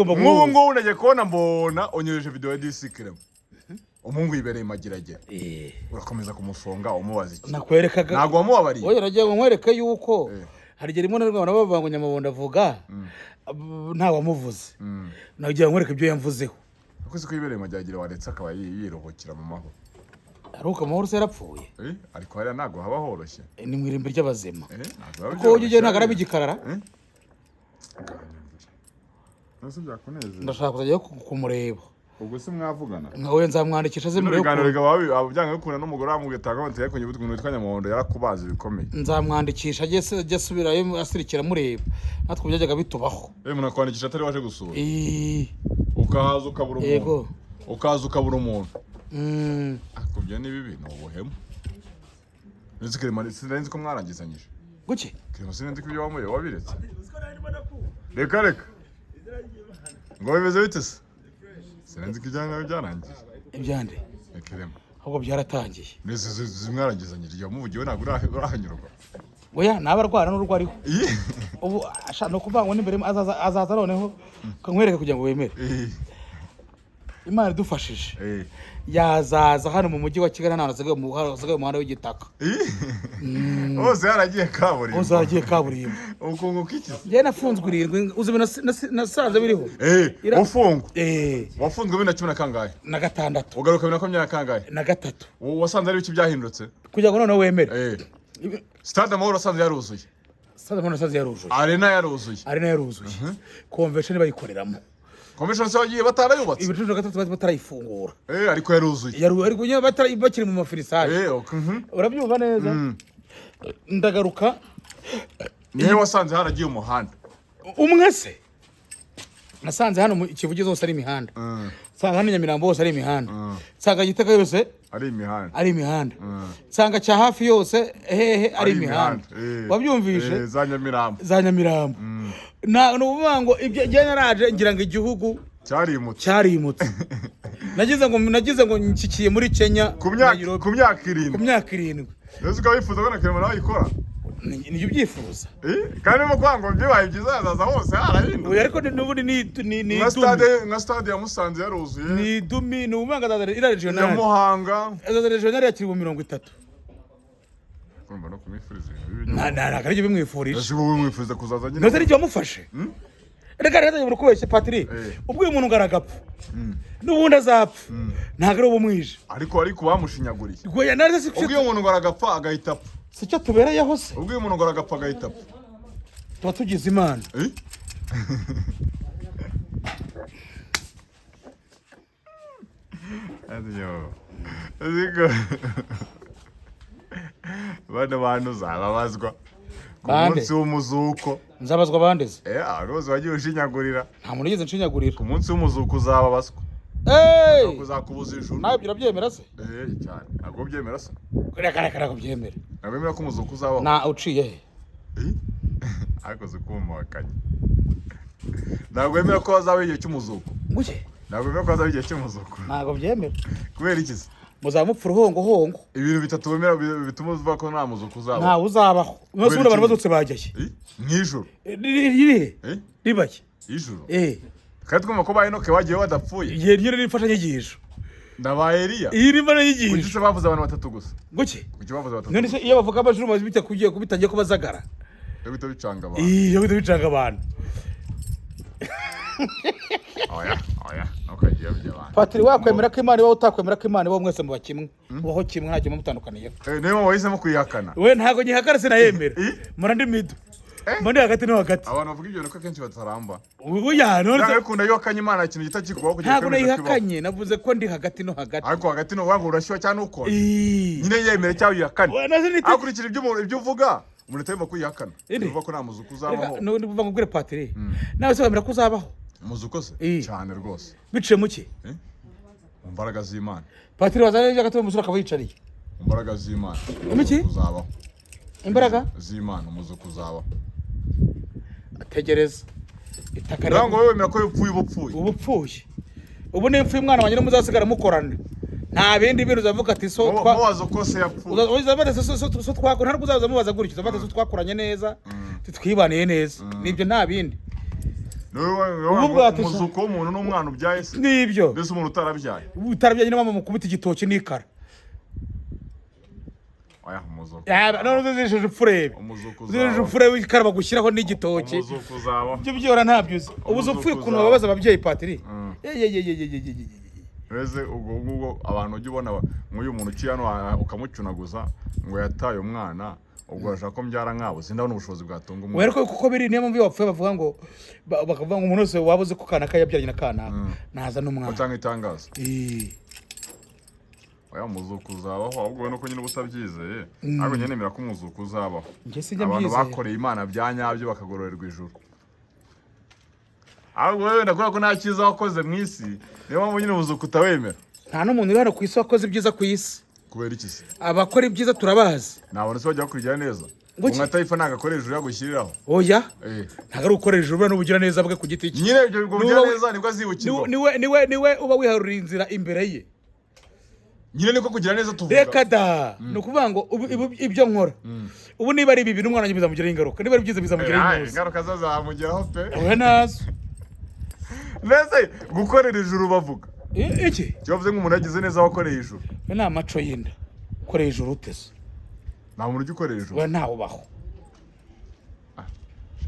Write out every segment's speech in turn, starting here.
Ugomba Nk'ubu guhuza. ngubu nagiye kubona, mbona onyoreje video ya DC Clement, umuhungu yibereye Mageragere. Urakomeza kumufunga, umubaza iki? Nakwerekaga. Ntabwo wamubabariye? Oya, nagiye ngo nkwereke yuko hari igihe rimwe na rimwe abantu bavuga ngo Nyamabondo avuga nta wamuvuze. Nagiye ngo nkwereke ibyo yamvuzeho. Kuko ko yibereye Mageragere, waretse akaba yiruhukira mu mahoro. Aruhuka amahoro se yarapfuye? Ariko hariya ntabwo haba horoshye. Ni mu irimbi ry'abazima. Ntabwo biba Kuko ujya ujyayo ntabwo byoroshye. araba igikarara. Ese byakunezeza? Ndashaka kuzajyayo kumureba. Ubwo se mwavugana? Nkawe nzamwandikisha aze Bino murebe biganiro ukuntu. bikaba byanga bikunda n'umugore wamubwiye ati ngo tege kunyibutwa umuntu witwa Nyamuhondo yarakubaza bikomeye. Nzamwandikisha ajye asubirayo asirikira amureba, natwe byajyaga bitubaho. Umuntu akwandikisha atari waje gusura? Ii, Ukahaza ukabura umuntu? Yego. Ukaza ukabura umuntu? Mm. Ariko ibyo ni bibi, ni ubuhemu. Ndetse Clement sinari nzi ko mwarangizanyije. Guki? Clement, sinari nzi ko ibyo wamuye wabiretse. Reka reka, ngo bimeze bite se? Sinari nzi ko ibyanyu nawe byarangiye. Ibyande? Clement. Ahubwo byaratangiye. Ndetse mwarangizanyije igihe wamuvugiwe, ntabwo urahanyurwa? Oya, naba arwara n'urwo ariho. Iyi. Ubu ni ukuvuga ngo n'imbere azaza noneho kankwereke kugira ngo wemere. Imana idufashije, yazaza hano mu mujyi wa Kigali, nta hasigaye hasigaye umuhanda w'igitaka. Hose haragiye kaburimbo. Hose haragiye kaburimbo. Ukunguka iki se? Njyewe nafunzwe 7, uzi ibintu nasanze biriho. Ufungwa? Eh. Wafunzwe 2010 na kangahe? Na gatandatu. Ugaruka 2023? Na gatatu. Wasanze ari ibiki byahindutse? Kugira ngo noneho wemere. Stade Amahoro wasanze yaruzuye? Stade Amahoro nasanze yaruzuye. Arena yaruzuye? Arena yaruzuye, convention bayikoreramo. Convention se wagiye batarayubatse? 2013 bari batarayifungura. Ariko yaruzuye. Ariko nyine bakiri mu ma finissage. Okay. Urabyumva neza? Ndagaruka. Nihe wasanze haragiye umuhanda? Umwe se? Nasanze hano mu Kivugiza hose ari imihanda, nsanga hano Nyamirambo hose ari imihanda, nsanga Gitega yose ari imihanda. Ari imihanda, nsanga cya hafi yose hehe ari imihanda. Wabyumvishe? Za Nyamirambo. Za Nyamirambo. Na ni ukuvuga ngo ibyo njye naraje ngira ngo igihugu cyarimutse. Cyarimutse. Nagize ngo nshyikiye muri Kenya, Ku myaka Nairobi. Ku myaka Ku 7. myaka 7. Mbese ukaba wifuza ko na Clement nawe ayikora? Nibyo ubyifuza. Kandi urimo kuvuga ngo bibaye byiza yazaza hose harahindutse. Oya, ariko n'ubundi ni Nka idumi. stade, nka stade ya Musanze yaruzuye. Ni idumi, ni ukuvuga ngo azaza iriya Ya regional. Muhanga. Azaza regional yakiriwe 30. Urumva no kumwifuriza ibintu bibi. Ntabwo aribyo bimwifurije. Ese wowe wimwifuriza kuzaza nyine? Ntuzi n'icyo wamufashe. Reka reka, buri kubeshya, Patiri. Ubwo uyu muntu ngo aragapfa, n'ubundi azapfa, ntabwo ari ubumwije. Ariko bamushinyaguriye. Oya, naze si Ubwo iyo umuntu ngo aragapfa agahita apfa. Si cyo tubereyeho se? Ubwo iyo umuntu ngo aragapfa agahita apfa. Tuba tugize Imana. Ayo. Aziko. Bano bantu uzababazwa ku Bande? munsi w'umuzuko. Nzabazwa abandeze? Abantu bose bagiye ushinyagurira. Nta muntu ugeze nshinyagurira. Ku munsi w'umuzuko uzababazwa. Hey! Kuzakubuza ijuru. Nawe ibyo urabyemera se? Cyane. Ntabwo byemera se? Reka reka, ntabwo byemera. Ntabwo bemera ko umuzuko uzabaho. Na uciye he? Ariko si kumuhakanya. Ntabwo wemera ko hazabaho igihe cy'umuzuko. Nguke? Ntabwo wemera ko hazabaho igihe cy'umuzuko. Ntabwo byemera. Kubera iki se? Muzaba mupfa uruhongohongo. Ibintu bitatu wemera bituma uvuga ko nta muzuko uzabaho. Ntawe uzabaho umunsi Kubera ubundi abantu iki? bazutse bajyaye? Mw'ijuru. Ririhe? Ribaye? Ijuru. Eh. Kandi twumva ko ba Enoke bagiye badapfuye. Igihe ryo ni imfashanyigisho. Na ba Eliya. Iyi ni Kuki imfashanyigisho. se bavuze abantu batatu gusa? Nguki? Kuki bavuze batatu None gusa? se iyo bavuga amajuru maze bita kugiye kubitangiye kubazagara? Yo guhita bicanga abantu. Iyo bita bicanga abantu. Oya, oya. Ntukagiye abantu. Patiri, wakwemera ko Imana ibaho, utakwemera ko Imana ibaho, mwese muba kimwe, mubaho kimwe, ntacyo muba mutandukaniyeho. Niyo mpamvu wahisemo kuyihakana. We ntabwo nyihakana, sinayemera. Mura ndi mido, mba ndi hagati no hagati. Abantu bavuga ibyo nuko akenshi bataramba. Oya, none Ntabwo bikunda iyo wakanye Imana, ikintu gito kikubaho kugira Ntabwo kwemeza ko ibaho. nayihakanye, navuze ko ndi hagati no hagati. Ariko hagati ni ukuvuga ngo urashyuha cyangwa ukonje. Ii. Nyine yemere cyangwa uyihakane. Oya, nazo ni Aho ukurikira ibyo uvuga, umuntu atarimo kuyihakana. Inde? Uvuga ko nta muzuko uzabaho. Reka, nubundi uvuga ngo ubwire Patiri, nawe se wemera ko uzabaho? Umuzuko se? Ii. Cyane rwose. Biciye mu ki? Mu mbaraga z'Imana. Patiri, wazana ibyo hagati, umusore akaba yicariye. Mu mbaraga z'Imana. Mu ki? Umuzuko uzabaho. Imbaraga z'Imana, umuzuko uzabaho. Ategereza itaka. Nawe ngo wowe wemera ko iyo upfuye uba upfuye? Uba upfuye. Ubu nimpfa, umwana wanjye muzasigara mukorana, nta bindi bintu uzavuga ati so twa Mubaza uko se yapfuye. Uzavuga ati so twakora, ntabwo uzaza mubaza gutyo, uzavuga ati so twakoranye neza, twibaniye neza, nibyo, nta bindi. Ubu bwato Umuzuko w'umuntu n'umwana ubyaye se? Nibyo. Mbese umuntu utarabyaye? Utarabyaye niyo mpamvu mukubita igitoki n'ikara. Oya, umuzuko. Yaba, none uzizishije upfurebe. Umuzuko Uzizishije uzabaho. upfurebe ikara bagushyiraho n'igitoki. Umuzuko uzabaho. Ibyo byora ntabyo uzi. Ubu uzi Umuzuko upfuye ukuntu uzabaho. babaza ababyeyi, Patiri. Ye. Mbese ubwo ngubwo abantu ujya ubona nk'uyu muntu uciye hano ukamucunaguza ngo yataye umwana, ubwo urashaka ko mbyara nkabo? Sindabona ubushobozi bwatunga Wera umwana. ko kuko biri, niyo mpamvu iyo bapfuye bavuga ngo bakavuga ngo umuntu wese waba uzi ko kanaka yabyaranye na kanaka naza n'umwana. Batanga itangazo. Eh. Oya, umuzuko uzabaho, ahubwo wowe nuko nyine uba utabyizeye, ariko njye nemera ko umuzuko uzabaho. Njye sinjya Abantu mbyizera. bakoreye Imana bya nyabyo bakagororerwa ijuru. Ahubwo wowe wenda kubera ko nta cyiza wakoze mu isi, niyo mpamvu nyine umuzuko utawemera. Nta n'umuntu uri hano ku isi wakoze ibyiza ku isi. Kubera iki se? Abakora ibyiza turabazi. Ntabona se bajya bakurikira neza? Ngo iki? Umwe atayifa ntabwo akorera ijuru yagushyiriraho. Oya. Eh. Ntabwo ari ugukorera ijuru, buriya n'ubugira neza bwe ku giti cye. Nyine ibyo Niwe bugira neza nibwo azibukirwa. Niwe uba wiharuriye inzira imbere ye. Nyine niko kugira neza tuvuga. Reka da, ni ukuvuga ngo ibyo nkora ubu, niba ari bibi n'umwana wanjye bizamugiraho ingaruka, niba ari byiza bizamugiraho Eh, ingaruka. Ingaruka zo zamugeraho pe. Oya, nazo. Mbese gukorera ijuru bavuga Iki? Icyo bavuze nk'umuntu yagize neza wakoreye ijuru. We ni amaco y'inda. Ukoreye ijuru uteze? Nta muntu ujya ukorera ijuru. We ntawe ubaho.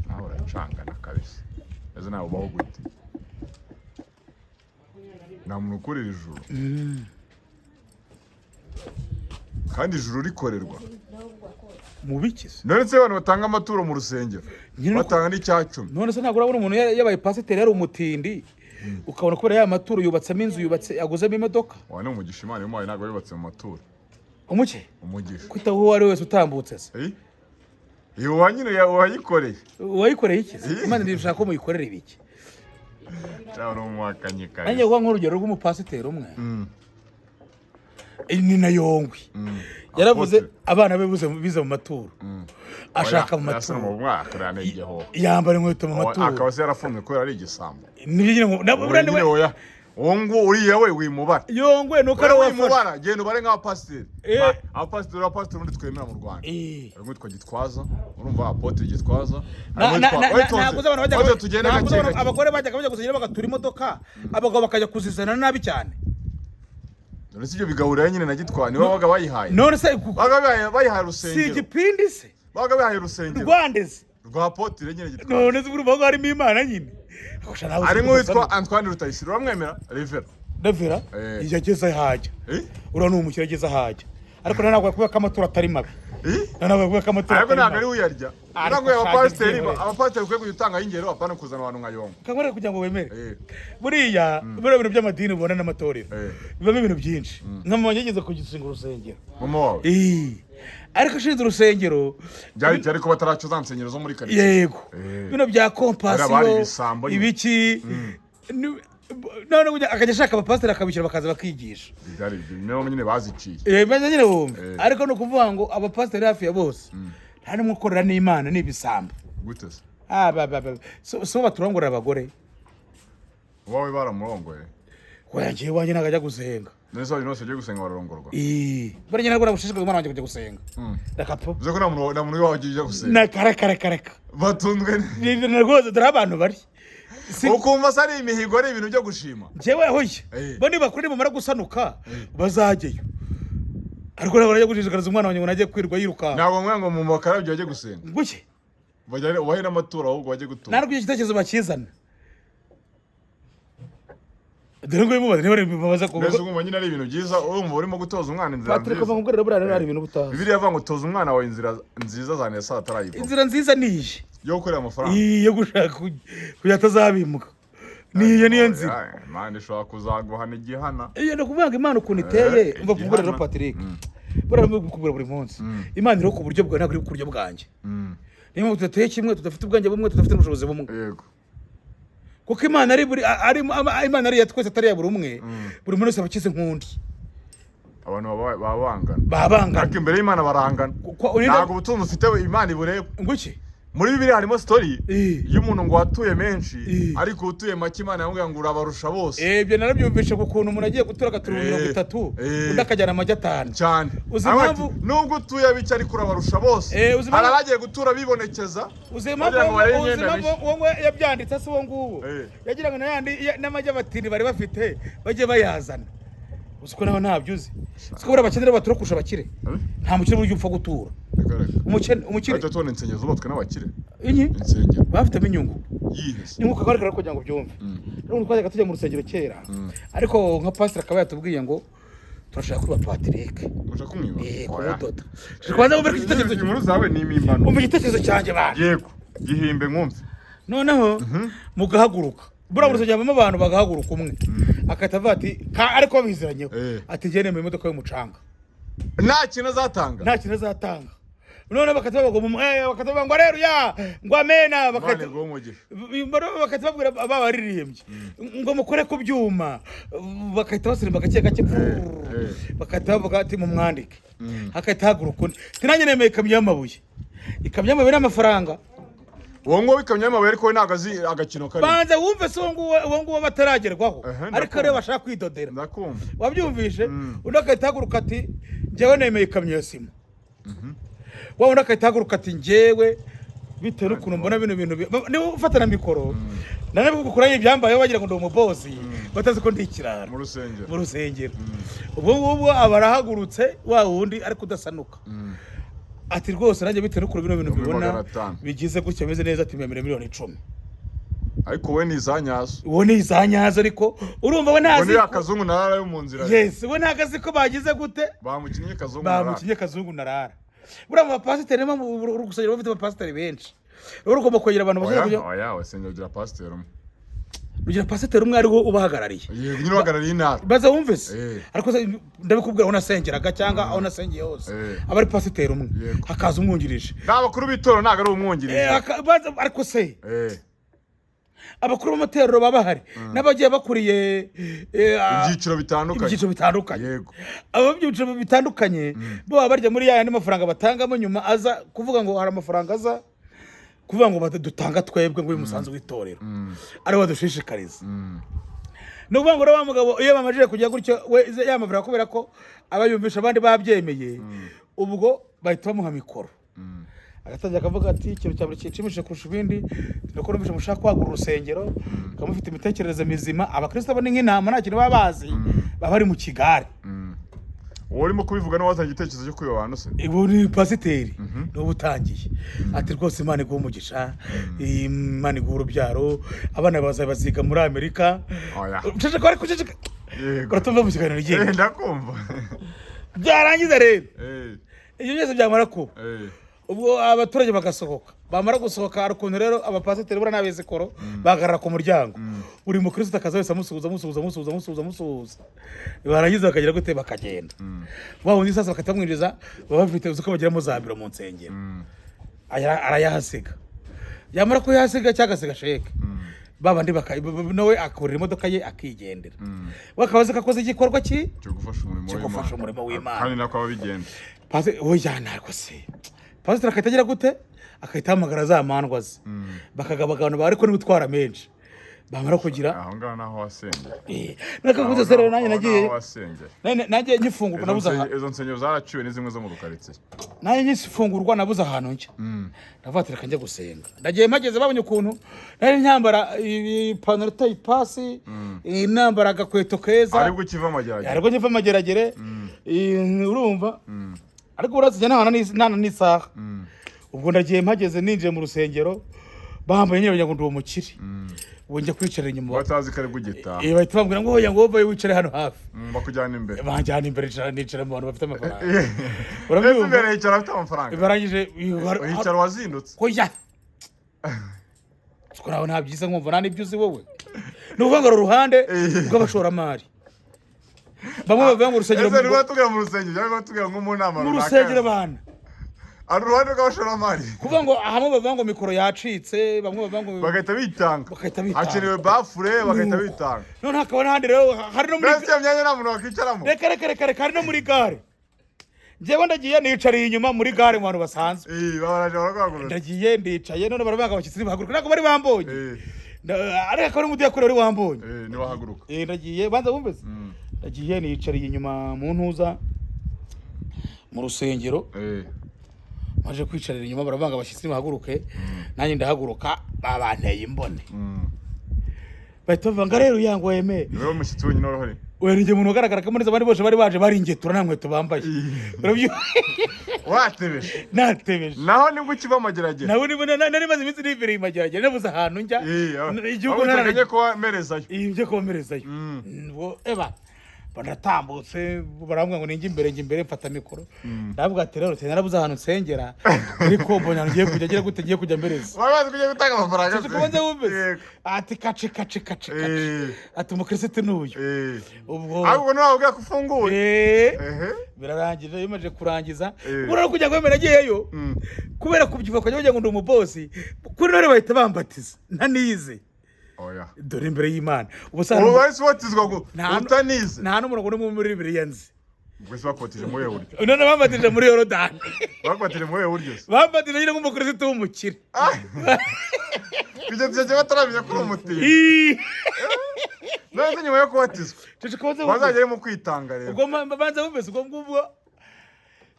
Nawe uracangana kabisa. Ese nawe ubaho gute? Nta muntu ukorera ijuru kandi ijuru rikorerwa. Mu bikize. None se abantu batanga amaturo mu rusengero, Nyine batanga n'icya cumi? None se ntabwo urabona umuntu yabaye pasiteri yari umutindi, ukabona kubera ya maturo yubatsemo inzu, yubatse, aguzemo imodoka? Wa, ni umugisha Imana yamuhaye, ntabwo yubatse mu maturo. Umuke? Umugisha. Kwitaho uwo ari we wese utambutse se? Eh? Iyo wa nyine wayikoreye. Wayikoreye iki se? Imana ndishaka ko muyikorera ibiki? Cyangwa uri umuhakanyi Nanjye kabisa. kuba nk'urugero rw'umupasiteri umwe. Ni na Yongwe yaravuze. Apotre. Abana be bize mu maturo, ashaka mu Oya, yasa mu maturo. mwaka uriya ni igihoho. Yambara inkweto mu maturo. Akaba se yarafunzwe kubera ari igisambo? Nibyo nyine Uwo buriya nyine niwe. oya, uwo nguwo uriya we wimubara. Yongwe nuko ari Wowe we wafashe. wimubara, genda ubare nk'abapasiteri. Eh. Abapasiteri ubundi twemera mu Rwanda, Eh. harimo uwitwa Gitwaza, urumva, Apotre Gitwaza. Na- Harimo na- uwitwa- na- Witonze. Ntabwo uzi abantu bajyaga Witonze, tugende ntabwo uzi gake abantu- gake. Abagore bajyaga bajya gusengera bagatura imodoka, abagabo bakajya kuzizana nabi cyane. None se ibyo bigaburira nyine na Gitwaza nibo babaga bayihaye? None se Babaga bayihaye si urusengero. igipindi se? Babaga bayihaye urusengero. Rwandeze? Rwa Apotre nyine Gitwaza. None se urumva ko harimo Imana nyine? Ariko nawe uzi Harimo ko uwitwa udasa. Antoine Rutayisire, uramwemera? Revera. Ndavera. Eh. Iyo ageze ahajya. Eh? Uriya ni umukire, ageze ahajya, ariko nawe ntabwo yakubwira ko amaturo atari mabi. Eh? Nawe ntabwo yakubwira ko amaturo Ariko atari ntabwo ari mabi. uyarya. Ariko Ntabwo abapasiteri shaka. Abapasiteri ukwiye kujya utangaho ingero, apana kuzana abantu nka Yongo. Kankorera kugira ngo wemere. Eh. Buriya bintu by'amadini ubona n'amatorero Eh. bibamo ibintu byinshi. Nka mama yageze kugishinga urusengero. Mama wawe? Eh. Ariko ashinze urusengero. Byari ko bataraca za nsengero zo muri karitsiye. Yego. Eh. Bino bya Bari compassion, ibisambo nyine. ibiki. None akajya ashaka abapasiteri akabishyura bakaza bakigisha. Byari ibyo nibo nyine baziciye. Eh, maze nyine wumve. Eh. Ariko ni ukuvuga ngo abapasiteri hafi ya bose nta n'umwe ukorera n'Imana, ni ibisambo. Gute se? Ah, ba, ba, ba. So baturongorera abagore. Uwawe baramurongoye? Oya, njyewe iwanjye ntabwo ajya gusenga. None se abantu bose bagiye gusenga bararongorwa? Eh, buriya ntabwo nabushishikaza umwana wanjye kujya gusenga. Reka po. Uzi ko nta muntu iwawe ujya gusenga? Na kare kare kare kare. Batunzwe Ni rwose, dore abantu bari. Ukumva se ari imihigo, ari ibintu byo gushima? Njyewe hoya. Eh. Bo nibakuru nibamara gusanuka bazajyayo. Ariko ntabwo najya gushishikariza umwana wanjye ngo najye kwirirwa yirukanka. Ntabwo mwe ngo mu bakarabyo bajye gusenga? Nguki? Bajyane ubahe n'amaturo, ahubwo bajye gutura. Nta nubwo icyo gitekerezo bakizana. Dore ngo bimubaze niba bimubaza ku Mbese urumva nyine ari ibintu byiza, urumva urimo gutoza umwana inzira Patrick nziza. kuva ngo buriya rero hari ibintu ubutazi. Bibiliya ivuga ngo toza umwana wawe inzira nziza za nesa atarayivamo. Inzira nziza ni iyi. Yo gukorera amafaranga. Iyi yo gushaka kugira atazabimuka. Niyo niyo nzira. Oya, Imana ishobora kuzaguhana igihana. Iyo ni ukuvuga ngo Imana ukuntu iteye, Eh, umva kukubwira rero, igihana. Patrick. Buriya ndimo kukubwira buri munsi. Imana iriho ku buryo bwawe, ntabwo iri ku buryo bwanjye. Niyo mpamvu tudateye kimwe, tudafite ubwenge bumwe, tudafite n'ubushobozi bumwe. Kuko Imana ari buri ari Imana ari iya twese, atari iya buri umwe. Buri muntu wese aba akize nk'undi. Abantu baba bangana. Baba bangana. Ariko imbere y'Imana barangana. Kuko Ntabwo ubutunzi ufite Imana ibureba. Nguki? Muri Bibiliya harimo story y'umuntu ngo watuye menshi, ariko utuye make Imana yamubwira ngo urabarusha bose. Ibyo narabyumvishe ku kuntu umuntu agiye gutura agatura 30, undi akajyana amagi 5. Cyane. Uzi Aravuga ati, impamvu- nubwo utuye bike ariko urabarusha bose. Uzi Hari impamvu- abagiye gutura bibonekeza Uzi impamvu bagira ngo barebe uzi imyenda impamvu mishya. uwo nguwo yabyanditse se? Uwo nguwo yagira ngo n'ayandi n'amagi abatindi bari bafite bajye bayazana. Uzi ko nawe ntabyo uzi? Uzi ko buriya abakene rero batura kurusha abakire? Eh? Nta mukire burya upfa gutura. Reka reka. Umukene, umukire. Ahita tubona insengero zubatswe n'abakire. Inyi Insengero. bafitemo inyungu. Yihese. Ni nk'uko kagaragara kugira ngo ubyumve. Rero twajyaga tujya mu rusengero kera, ariko nka pasiteri akaba yatubwiye ngo turashaka kuba Patrick. Ushaka kumwiba? Eh, Oya. kumudoda. Kubanza wumve igitekerezo. Inkuru zawe ni impimbano. Umva igitekerezo cyanjye bana. Yego, gihimbe nkumve. Noneho mugahaguruka, buriya mu rusengero habamo abantu bagahaguruka, umwe agahita avuga ati ariko babiziranyeho, ati njye nemeye imodoka y'umucanga. Nta kintu azatanga. Nta kintu azatanga. Noneho bagahita bavuga ngo bagahita bavuga ngo aleluya, ngo amena. Imana Bagahita iguhe umugisha. bagahita babwira baririmbye ngo mukore ku byuma, bagahita basirimba gake gake, bagahita bavuga ati mumwandike. Hagahita haguruka undi ati nanjye nemeye ikamyo y'amabuye. Ikamyo y'amabuye ni amafaranga. Uwo nguwo w'ikamyo y'amabuye, ariko we ntabwo azi agakino karimo. Banza wumve se, uwo nguwo, uwo nguwo bataragerwaho, Ehe, ariko ndakumva. rero bashaka kwidodera. Ndakumva. Wabyumvishe? Undi agahita ahaguruka ati njyewe nemeye ikamyo ya sima. Wa undi agahita ahaguruka ati njyewe bitewe n'ukuntu mbona bino bintu niba ufata na mikoro nanabikukura ibyambayeho, bagira ngo ndi umubosi, batazi ko ndi ikirara. Mu rusengero. Mu rusengero. Ubwo ngubwo aba arahagurutse, wa wundi ariko udasanuka, ati rwose nanjye bitewe n'ukuntu bino bintu Ibihumbi mbibona 500. bigize gutya, bimeze neza, ati mbemere miliyoni 10. Ariko we ni iza nyazo. Uwo ni iza nyazo, ariko urumva we Ngo ntazi ni akazungu narara yo mu nzira. Yes, we ntago azi ko bagize gute. Bamukinnye kazungu narara. Bamukinye kazungu narara. Buriya mu bapasiteri niyo mpamvu uri gusengera bafite abapasiteri benshi, rero ugomba kwegera abantu Oya, bashaka kujya. oya, wasengera ugira pasiteri umwe. Rugira pasiteri umwe ariwo ubahagarariye. Yego, nyine uhagarariye intara. Baza wumve se. Ariko se ndabikubwira, aho nasengeraga cyangwa aho nasengeye hose, aba ari pasiteri umwe, hakaza umwungirije. Ni abakuru b'itorero, ntabwo ari umwungirije. Ariko se abakuru b'amatorero baba bahari n'abagiye bakuriye Ibyiciro bitandukanye. Ibyiciro bitandukanye. Yego. Abo byiciro bitandukanye bo baba barya muri ya yandi mafaranga batangamo nyuma, aza kuvuga ngo hari amafaranga aza kuvuga ngo dutanga twebwe ngo uyu musanzu w'itorero ariwo badushishikariza. Ni ukuvuga ngo rero wa mugabo iyo bamajije kujya gutyo, we ya mafaranga, kubera ko aba yumvisha abandi babyemeye, ubwo bahita bamuha mikoro, agatangira akavuga ati ikintu cya mbere kinshimishije kurusha ibindi ni uko numvise mushaka kwagura urusengero, mukaba mufite imitekerereze mizima. Abakristo bo ni nk'intama, nta kintu baba bazi, baba bari mu kigare. Uwo urimo kubivuga niwe wazanye igitekerezo cyo kwiba abantu se? Ubu ni pasiteri, niwe utangiye ati rwose Imana iguhe umugisha, Imana iguhe urubyaro, abana bazaza baziga muri Amerika. Oya. Ceceka, ariko ceceka. Yego. Uratumva mu kiganiro igenda. Ndakumva. Byarangiza rero, ibyo byose byamara kuba, ubwo abaturage bagasohoka. Bamara gusohoka, hari ukuntu rero abapasiteri buriya n'abesikoro bahagarara ku muryango, buri mukristo akaza wese amusuhuza, amusuhuza, amusuhuza, amusuhuza, amusuhuza. Barangiza bakagira gute? Bakagenda. Wa wundi sasa bagahita bamwinjiza, baba bafite, uzi ko bagiramo za biro mu nsengero. Arayahasiga, yamara kuyahasiga cyangwa agasiga sheke, babandi nawe akurira imodoka ye akigendera. We akaba azi ko akoze igikorwa ki Cyo gufasha umurimo Cyo gufasha umurimo w'Imana. Kandi nako aba bigenda. Oya, ntabwo se pasiteri agahita agira gute? Agahita ahamagara za mandwa ze, bakagabagabana, ariko niba utwara menshi bamara kugira. Aho ngaho naho wasengeye. Nakavuze se rero nanjye Aho nagiye naho wasengeye. Nanjye nkifungurwa Izo nabuze aha. Izo nsengero zaraciwe, ni zimwe zo mu rukaritsiye. Nanjye nkifungurwa nabuze ahantu njya, ndavuga ati reka njye gusenga. Ndagiye, mpageze babonye ukuntu nari nyambara ipantaro iteye ipasi, nambara agakweto keza. Aribwo ukiva amageragere. Aribwo nkiva amageragere. Urumva, ariko uretse njye ntana n'isaha. Ubwo ndagiye, mpageze, ninjiye mu rusengero, bambaye nyine bagira ngo ndi umukire. Ubu njya kwicara inyuma. Batazi ko aribwo ugitaha. Bahita bambwira ngo oya, ngo wowe wicare hano hafi. Bakujyana imbere. Banjyana imbere, nicara mu bantu bafite amafaranga. Ese Urabyumva? imbere hicara afite amafaranga? Barangije. Hicara wazindutse. Oya, siko nawe nta byiza nkumva nta n'ibyo uzi wowe. Ni ukuvuga ngo uru ruhande rw'abashoramari, bamwe bavuga ngo urusengero Ese niba tugera mu rusengero cyangwa tugera nko mu nama mu runaka? rusengero abana. Ari uruhande rw'abashoramari. Kuvuga ngo hamwe bavuga ngo mikoro yacitse, bamwe bavuga ngo Bagahita bitanga. Bagahita bitanga. Hakenewe bafure, bagahita bitanga. None hakaba n'ahandi rero hari no muri Mbese iyo myanya nta muntu wakwicaramo? Reka reka reka reka, hari no muri gare. Njyewe ndagiye, nicariye inyuma muri gare mu bantu basanzwe. Babaraje baraguhagurutsa. Ndagiye, ndicaye, none baravuga abashyitsi ntibahaguruka, ntabwo bari bambonye. Ariko akaba ari umudiyakoni wari wambonye. Niwahaguruka. Ndagiye, banza wumvise. Ndagiye, nicariye inyuma mu ntuza, mu rusengero. Maje kwicarira inyuma, baravanga abashyitsi bahaguruke, nanjye ndahaguruka, babanteye imbone. Bahita bavuga ngo rero yango wemeye. Niwe mushyitsi wenyine wari uhari? Oya, ni njye muntu ugaragara ko muri abandi bose bari baje bari ingetura, nta nkweto bambaye. Watebeje? Natebeje. Naho nibwo ukiva amageragere? Nawe niba nari maze iminsi nibereye imageragere, nabuze ahantu njya. Igihugu aho ntararajya. uteganya kuba merezayo? Iyi byo komerezayo. Ubwo eba banatambutse, barambwira ngo ninjye imbere, njye imbere, mfata mikoro, ndavuga ati rero narabuze ahantu nsengera, ariko mbonye ahantu ngiye kujya, ngira gute, ngiye kujya mbereza. Wari wazi ko ugiye gutanga amafaranga? Cece kubanza wumvise. Yego. Ati kace kace kace kace. Ati umukirisitu n'uyu. Ubwo Ahubwo ntiwababwira ko ufunguye. Ehe. Birarangije, bimaze kurangiza. Eh. Urabona kugira ngo wemere agiyeyo. Kubera kubyibuha ukajya wagira ngo ndi umubosi, kuri none bahita bambatiza ntanize. Oya. Dore imbere y'Imana ubu se Ubu bahise ubatizwa ngo Nta- utanize? Nta n'umurongo n'umwe muri Bibiliya nzi. Ubwo se bakubatije muri ubu buryo? None bambatije muri Yorodani. Bakubatije muri ubu buryo se? Bambatije nyine nk'umukirisitu w'umukire. Kugeza icyo gihe bataramenya ko uri umutindi? Ii. None se nyuma yo kubatizwa Cece kubanza wumvise. bazajya mu kwitanga rero? Ubwo banza wumvise, ubwo ngubwo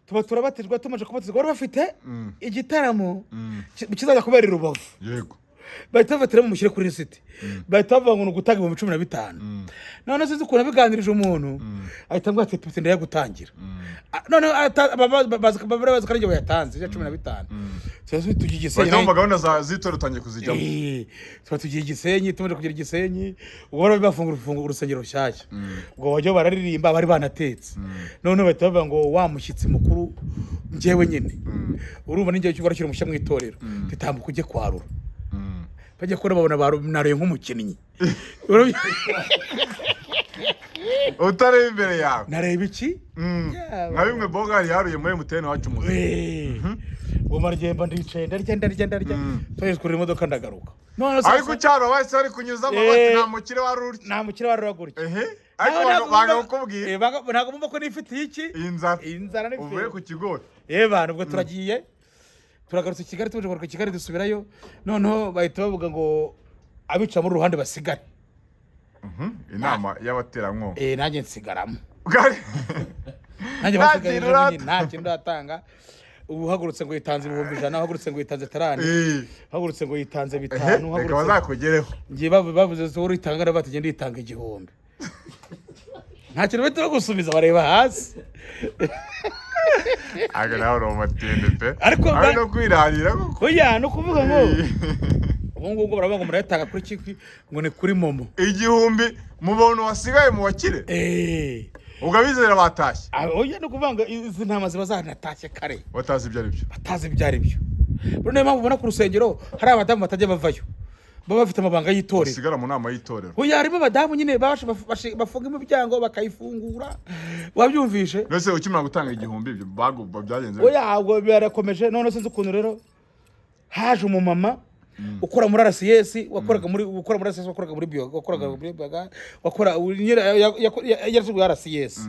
tuba turabatizwa, tumaze kubatizwa bari bafite igitaramo kizajya kubera i Rubavu. Bahita bafatiramo mushyire kuri lisiti, bahita bavuga ngo ni ugutanga 15,000. Noneho sinzi ukuntu abiganirije umuntu, ahita ambwira ati pite ndayagutangira. Noneho bazi ko ari njye wayatanze ya 15. Tuba tugiye i Gisenyi. Bahita bumva gahunda z'itora utangiye kuzijyamo. Tuba tugiye i Gisenyi, tumaze kugera i Gisenyi, ubwo bari bafungura urusengero rushyashya, ubwo bajya bararirimba, bari banatetse. Noneho bahita bavuga ngo wa mushyitsi mukuru, njyewe nyine urumva ninjye barashyira umushya mu itorero, titambuka ujye kwarura. Bajya kubona babona naruye nk'umukinnyi. Utareba imbere yawe. Nareba iki? Yaba. Nka bimwe Bogari yaruye muri MTN wacu muzi. Ubwo maragenda, ndicaye, ndarya, ndarya, ndarya, tugeze kuri imodoka, ndagaruka none Ariko cyaro bahise bari kunyuzamo bati nta mukire wari urya. Nta mukire warura gutya. Ehe, ariko Naho ntabwo banga kukubwira. Ntabwo bumva ko nifitiye iki? Iyi nzara. Inzara ni Uvuye ku kigori. Bantu, ubwo turagiye, turagarutse i Kigali, tuje kugaruka i Kigali dusubirayo, noneho bahita bavuga ngo abica muri ruhande basigare. Inama y'abaterankunga. Nanjye nsigaramo. Bwari Nanjye Nta basigaye kintu ejo bundi, urata- nta kintu ndatanga. Ubu uhagurutse ngo yitanze 100,000, uhagurutse ngo yitanze tarani, uhagurutse ngo yitanze Ehe, 5, reka uhagurutse bazakugereho. Ngiye bavuze se uritanga, bati genda yitanga 1000. Nta kintu bahita bagusubiza, bareba hasi. Aga nawe uri umutindi pe. Ariko Ari no kwirarira koko. Oya, ni ukuvuga ngo ubu ngubu baravuga ngo murayatanga kuri kiki, ngo ni kuri MoMo. 1000 mu bantu wasigaye mu bakire? Ubwo abizera batashye? Oya, ni ukuvuga ngo izi ntama ziba zanatashye kare. Batazi ibyo ari byo. Batazi ibyo ari byo. Buriya niyo mpamvu ubona ku rusengero hari abadamu batajya bavayo, baba bafite amabanga y'itorero. Basigara mu nama y'itorero. Oya, harimo abadamu nyine bafunga imiryango bakayifungura, wabyumvishe? Mbese ukimara gutanga 1000 ibyo byagenze bite? Oya, ubwo birakomeje. None sinzi ukuntu rero haje umumama ukora muri RCS, wakoraga muri, ukora muri RCS, wakoraga muri bio, wakoraga muri baga, wakora nyine yarashinzwe RCS,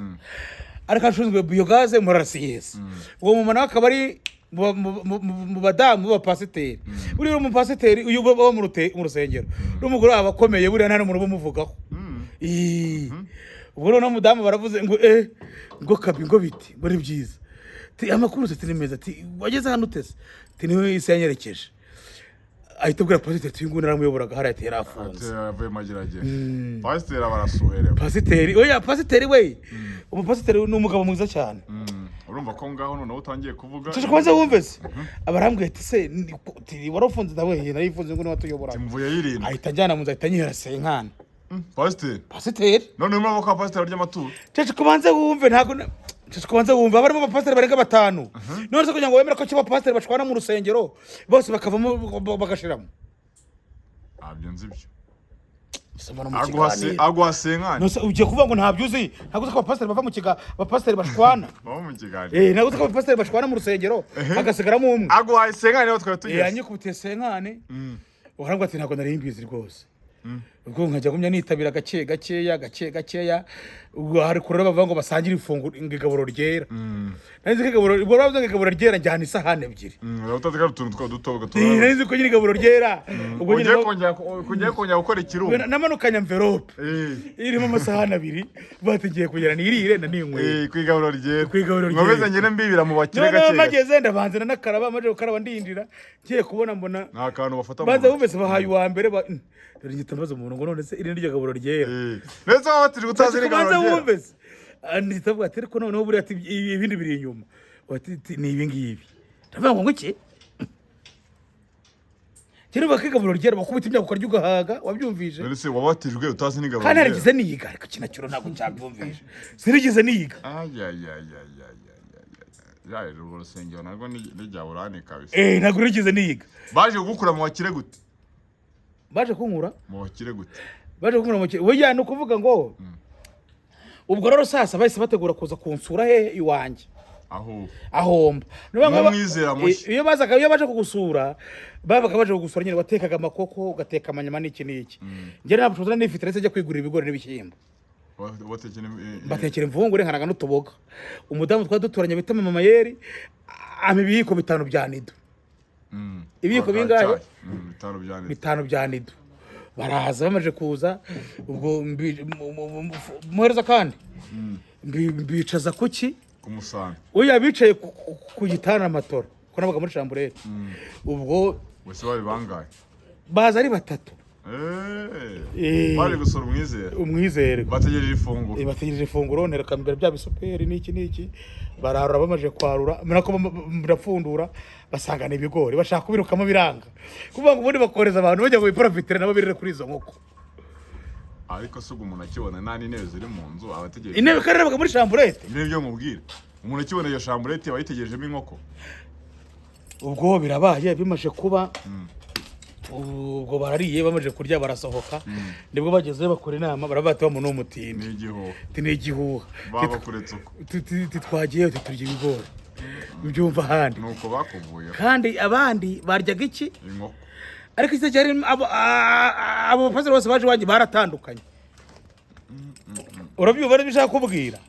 ariko ashinzwe biogaze muri RCS. Uwo mumama nawe akaba ari mu badamu b'abapasiteri. Buriya umupasiteri uyu uba mu rusengero n'umugore wabo akomeye, buriya nta n'umuntu ubumuvugaho. Ii. Ubwo noneho umudamu baravuze ngo ngo kabi, ngo biti, ngo ni byiza, ti amakuru se, ni meza, ati wageze hano utese, ti niwe isi yanyerekeje. Ahita abwira pasiteri ati uyu nguyu naramuyoboraga hariya, ati yari afunze. Ati avuye mageragere, pasiteri barasuherewe. Pasiteri, oya, pasiteri we, umupasiteri ni umugabo mwiza cyane. Urumva ko ngaho noneho utangiye kuvuga. Tuje kubanza wumve se, abarambwiye ati se ti wari ufunze? Ndawe nari ifunze, ngo niwe watuyoboraga. Mvuye yirindwi. Ahita anjyana mu nzu, ahita anyihera senkana. Pasiteri? Pasiteri. None urumva ko pasiteri arya amaturo? Cece kubanza wumve, ntabwo cece kubanza wumve, abarimo abapasiteri barenga batanu. None se kugira ngo wemere ko kiba abapasiteri bashwana mu rusengero bose bakavamo bagashiramo? Ntabyo nzi ibyo. Soma no mu Aguha se kiganiro. Aguha senkani. None se ugiye kuvuga ngo ntabyo uzi? Ntabwo uzi ko abapasiteri bava mu kiga, abapasiteri bashwana? Baba mu kiganiro. Ntabwo uzi ko abapasiteri bashwana mu rusengero hagasigaramo umwe? Aguhaye senkani niho twari tugeze. Yanyikubitiye senkani, uharangwa ati ntabwo nari mbizi rwose. Ubwo nkajya gumya nitabira gake gakeya gake gakeya. Ubwo hari kure bavuga ngo basangire ifunguro, ngo igaburo ryera. Nari nzi ko igaburo, ubwo bavuze ngo igaburo ryera, njyana isahani ebyiri. Uraba utazi ko ari utuntu twa duto Nari nzi ko nyine igaburo ryera, ubwo nyine ugiye kongera gukora ikirungo. Namanukanye envelope irimo amasahani abiri, bategiye kugera nirire na ninyweye. Ku igaburo ryera. Ku igaburo ryera. Nkomeze ngende mbibira mu bakire Noneho gake gake. mageze ndabanza ndanakaraba, maze gukaraba ndinjira, ngiye kubona mbona Nta kantu bafata mu banza ntoki. bumvise bahaye uwa mbere dore ngita mbaza umuntu ngo: "None se iri ni ryo gaburo ryera?" Ndetse waba batiri utazi n'igaburo Kubanza ryera. wumvise. Ndita avuga ati: "Ariko noneho buriya," ati, "ibindi biri inyuma." Ati: "Ni ibi ngibi." Ndavuga ngo: "Iki kera bakigaburo ryera bakubita imyaka ukarya ugahaga." Wabyumvise? None se wabatijwe utazi n'igaburo Kandi ryera? narigeze niga, ariko kino cyuro ntabwo cyabyumvise, sinigeze niga. Ayayayayayayaya, urwo rusengero narwo ni rya burani kabisa. Ntabwo nigeze niga. Baje kugukura mu bakire gute? Baje kunkura Mu bakire gute? Baje kunkura mu oya, ni ukuvuga ngo ubwo rero sasa bahise bategura kuza kunsura hehe? Iwanjye. Aho? Ahomba. Ni ukuvuga ngo Nk'umwizera mushya. Iyo bazaga, iyo baje kugusura, babaga baje kugusura nyine, watekaga amakoko, ugateka amanyama n'iki n'iki. Njye nta bushobozi nari nifite, ndetse njya kwigurira ibigori n'ibishyimbo. Batekera Mbatekera imvungure, nkaraga n'utuboga. Umudamu twari duturanye bita Mama Mayeri ampa ibiyiko bitanu bya Nido. Ibiyiko bingahe? Bitanu bya Nido. Bitanu bya Nido. Baraza, bamaze kuza ubwo muhereza kandi mbicaza kuki? Ku musambi. Oya, bicaye ku gitanda, matora, ko nabaga muri chambrette ubwo. Bose bari bangahe? Baza ari batatu. Bari gusura umwizera. Umwizerwa. Bategereje ifunguro. Bategereje ifunguro, ntereka mbere bya bisuperi n'iki n'iki, bararura. Bamaze kwarura nako ndapfundura, basanga ni ibigori, bashaka kubirukamo biranga. Kuvuga ngo ubundi bakohereza abantu bajya ngo biprofitire nabo birire kuri izo nkoko. Ariko se ubwo umuntu akibona nta n'intebe ziri mu nzu, aba ategereje Intebe kandi nabaga muri chambrette. Intebe byo mubwira, umuntu akibona iyo chambrette aba yitegerejemo inkoko. Ubwo birabaye, bimaze kuba ubwo barariye, bamaze kurya barasohoka, nibwo bagezeyo bakora inama, baravuga bati: "Wa muntu w'umutindi Ni igihuha. Ati ni igihuha." Baba bakuretse uko. Twagiyeyo turya ibigori, mbyumva ahandi. Nuko bakuvuyeho. Kandi abandi baryaga iki? Inkoko. Ariko icyo cyari abo bapasiteri bose baje iwanjye baratandukanye. Urabyumva n'ibyo ushaka kubwira?